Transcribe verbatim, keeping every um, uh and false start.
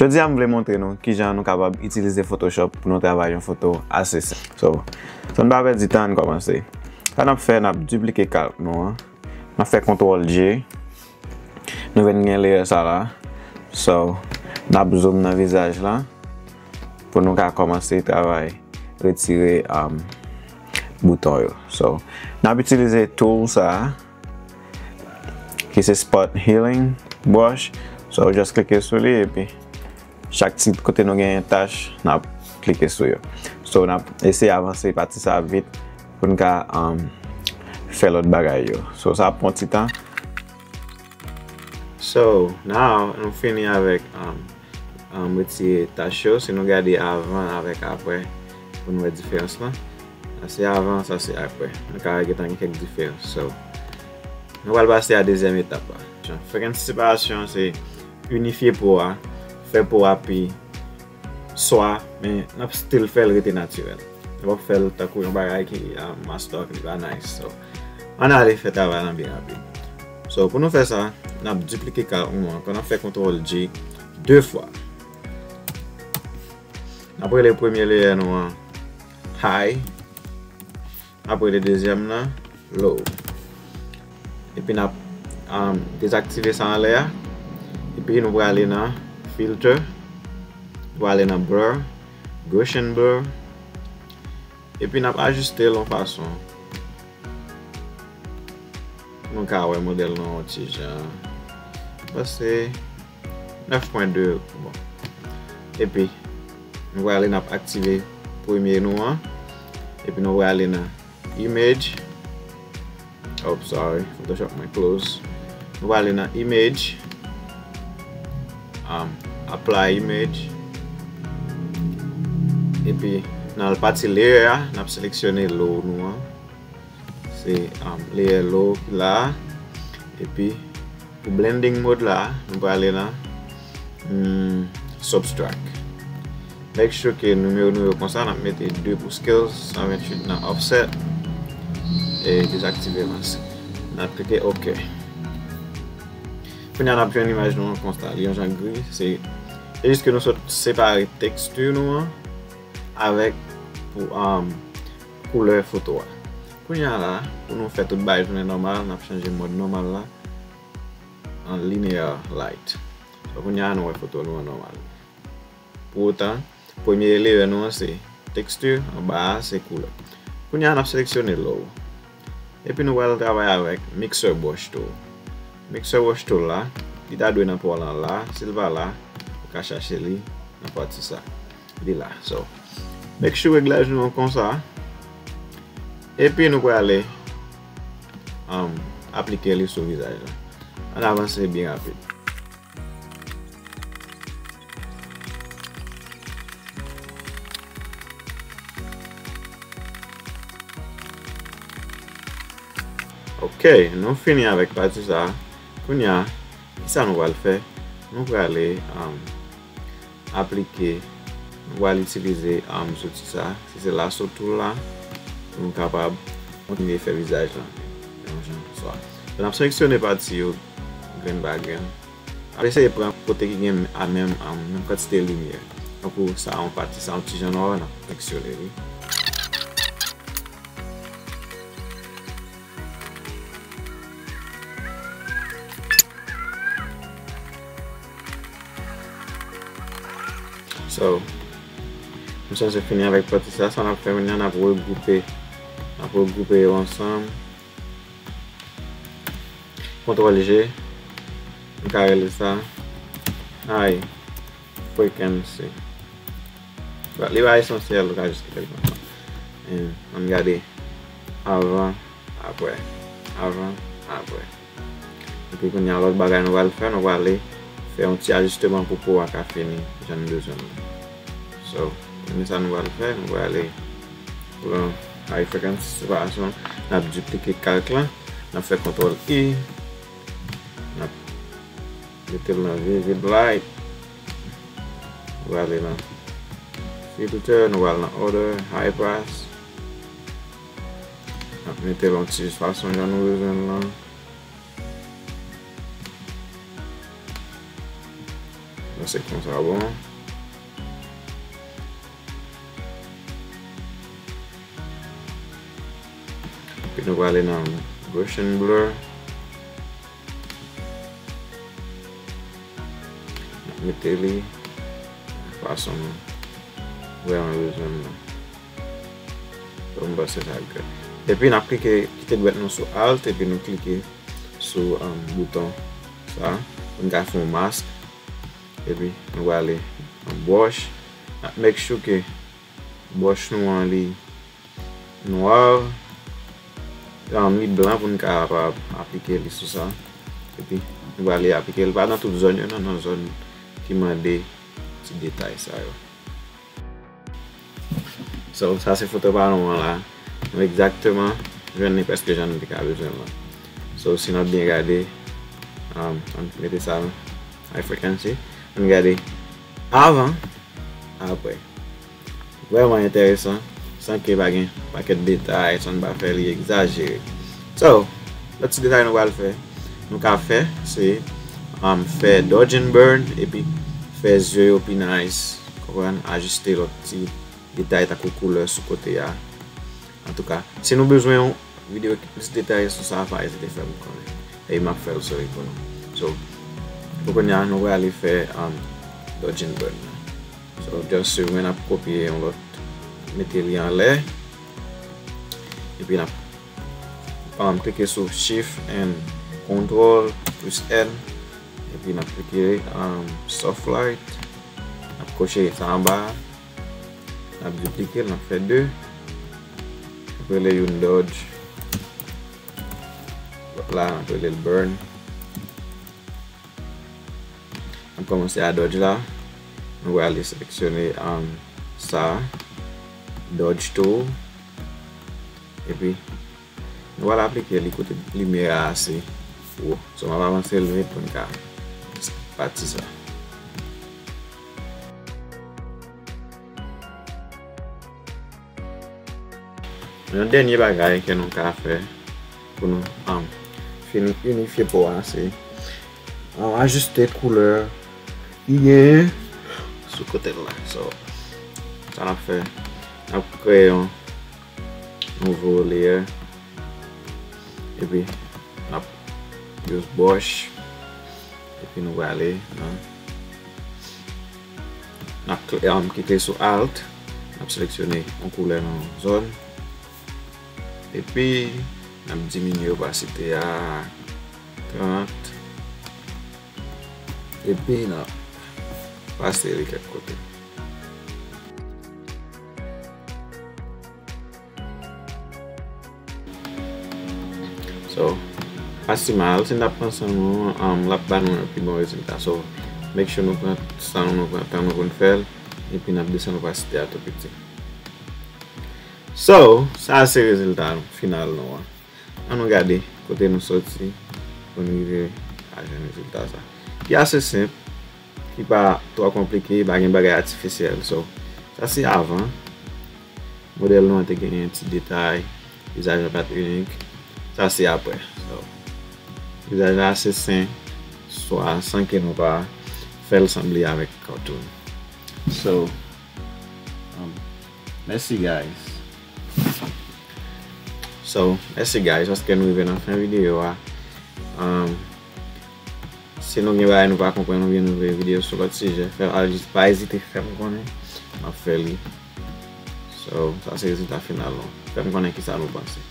Jodi a, m vle montre nou kijan nou kapab itilize Photoshop pou nou travay yon foto ase senp. So, san n pa pèdi tan, ann kòmanse. Sa n ap fè, n ap diplike kalk nou an. N ap fè kontwòl J. Nou vin gen layer sa la. So, n ap zoom nan vizaj la pou nou ka kòmanse travay retire, um, bouton yo. So, n ap itilize tool sa a, ki se Spot Healing Brush. So, w just klike sou li, epi chak ti kote nou genyen tach, n ap klike sou yo. So, n ap eseye avanse pati sa a vit pou n ka, um, fè lòt bagay yo. So, sa ap pran ti tan. So, now, nou fini avèk, um, um, retire tach yo. Si nou gade avan avèk apre, pou nou wè diferans lan. Sa se avan, sa se apre. Nou ka wè gentan gen kèk diferans. So, nou pral pase a dezyèm etap la. Jan, frequency separation se inifye po a, fè po a pi swa, men n ap still fè l rete natirèl. Nou p ap fè l tankou yon bagay ki, ah, mass talk, li pa nice. So, ann ale fè travay lan byen rapid. So, pou nou fè sa, n ap diplike kalk nou an, ankò n ap fè kontwòl J de fwa. N ap rele premye layer nou an high. N ap rele dezyèm nan low. Epi n ap, um, dezaktive sa anlè a. Epi nou prale nan filter. Nou prale nan blur, Gaussian blur. Epi n ap ajiste l yon fason pou nou ka wè modèl nan yon ti jan. Pase nèf pwen de bon. Epi, nou prale n ap aktive premye nou an. Epi nou prale nan image. Oh, sorry, Photoshop mwen close. Nou prale nan image. Um, apply image. Epi, nan pati layer a, n ap seleksyone low nou an. Se, um, layer low ki la a. Epi, pou blending mode la, nou prale nan, hmm, subtract. Make sure ke nimewo nou yo konsa, n ap mete de pou scales, san venntuit nan offset, e dezaktive mask. N ap klike OK. Kounye a n ap jwenn imaj nou an konsa, li yon jan gri, se, se jis ke nou sot separe teksti nou an avèk pou, um, koulè foto a. Kounye a la, pou nou fè tout bagay tounen nòmal, n ap chanje mòd nòmal la an linear light. So, kounye a nou wè foto nou an nòmal. Pou otan, premye layer nou an se texture, anba a se koulè. Kounye a n ap seleksyone low. Epi nou pral travay avèk mixer brush tool. Mixer brush tool la, li ta dwe nan pa w lan la, si l pa la, ou ka chache li nan pati sa. Li la. So, make sure reglaj nou an konsa. Epi nou prale, um, aplike li sou vizaj la. Ann avanse byen rapid. Ok, nou fini avèk pati sa. Kounye a, kisa nou pral fè? Nou prale, um, aplike, nou pral itilize, um, zouti sa, ki se lasso tool la, pou nou kapab kontinye fè vizaj lan yon jan swa. N ap seleksyone pati yo grenn pa grenn. N ap eseye pran kote ki gen a menm, um, menm kantite limyè. Tankou sa yon pati, sa yon ti jan nwa, n ap seleksyone li. So, nou sanse fini avèk pati sa. Sa n ap fè kounye a, n ap regwoupe, n ap regwoupe yo ansanm. Kontwòl G, nou ka rele sa high frequency. Li pa esansyèl, ou ka jis kite l konsa. And ann gade avan, apre, avan, apre. Epi kounye a, lòt bagay nou pral fè, nou prale fè yon ti ajisteman pou po a ka fini jan n bezwen l. So, premye sa nou pral fè, nou prale pran high frequency separation, n ap diplike kalk lan, n ap fè kontwòl I, n ap mete l nan vivid light. Nou prale nan filter, nou pral nan order, high pass. N ap mete l yon ti fason jan nou bezwen l lan. Nan Se konsa bon. Epi nou prale nan Gaussian blur. N ap mete li fason nou vrèman bezwen l nan. Donk, m panse sa k. Epi n ap klike, kite dwèt nou sou Alt, epi nou klike sou, um, bouton sa, pou n ka fè yon mask. Epi nou prale nan brush. N ap make sure ke brush nou an li nwa, um, li blan pou n kapab aplike li sou sa. Epi nou prale aplike li pa nan tout zòn yo, non, nan zòn ki mande ti detay sa yo. So, sa se foto pa nou an la. Nou egzakteman jwenn li prèske jan nou te ka bezwen l lan. So, si n ap byen gade, um, ann mete sa nan high frequency, ann gade avan, apre. Vrèman enteresan, san ke pa gen pakèt detay, san n pa fè li egzajere. So, lòt ti detay nou pral fè, nou ka fè, se, um, fè dodge and burn, epi fè zye yo pi nice, konprann, ajiste lòt ti detay tankou koulè sou kote a. Antouka, si nou bezwen yon videyo ki plis detaye sou sa, pa ezite fè m konnen. E m ap fè l sou li pou nou. So, pou kounye a, nou prale fè, um, dodge and burn nan. So, just swiv mwen, n ap kopye yon lòt, mete li anlè. Epi n ap, um, klike sou Shift and Control plus N. Epi n ap klike, um, soft light. N ap koche sa anba a. N ap diplike l, n ap fè de. N ap rele youn dodge. Lòt la, n ap rele l burn. N ap kòmanse a dodge la. Nou prale seleksyone, um, sa. Dodge tool. Epi, nou pral aplike li kote limyè a ase wo. So, m ap avanse l vit pou n ka pati sa. Yon dènye bagay ke nou ka fè pou nou, um, fini inifye po a, se, um, ajiste koulè ki genyen sou kote l la. So, sa n ap fè, n ap kreye yon nouvo layer. Epi, n ap use brush. Epi nou prale nan, n ap kle-, um, kite sou Alt. N ap seleksyone yon koulè nan yon zòn. Epi, n ap diminye opasite a trant. Epi, n ap pase li kèk kote. So, pa si mal, si n t ap pran san nou, um, l ap ba nou yon pi bon rezilta. So, make sure nou pran san nou, nou pran tan nou pou n fè l, epi n ap desann opasite a tou piti. So, sa se rezilta final nou an. Ann nou gade kote nou soti pou n rive a jwenn rezilta sa. Ki ase senp, ki pa twò konplike, pa gen bagay atifisyèl. So, sa se avan. Modèl nou an te genyen ti detay, vizaj la pa t inik. Sa se apre. So, vizaj la ase sen, swa san ke nou pa fè l sanble avèk cartoon. So, um, mèsi, guys. So, mèsi, guys, paske nou rive nan fen videyo a. Um, si nou gen bagay nou pa konprann oubyen nou vle videyo sou lòt sijè, fè, pa ezite fè m konnen. M ap fè li. So, sa se rezilta final nou. Fè m konnen kisa nou panse.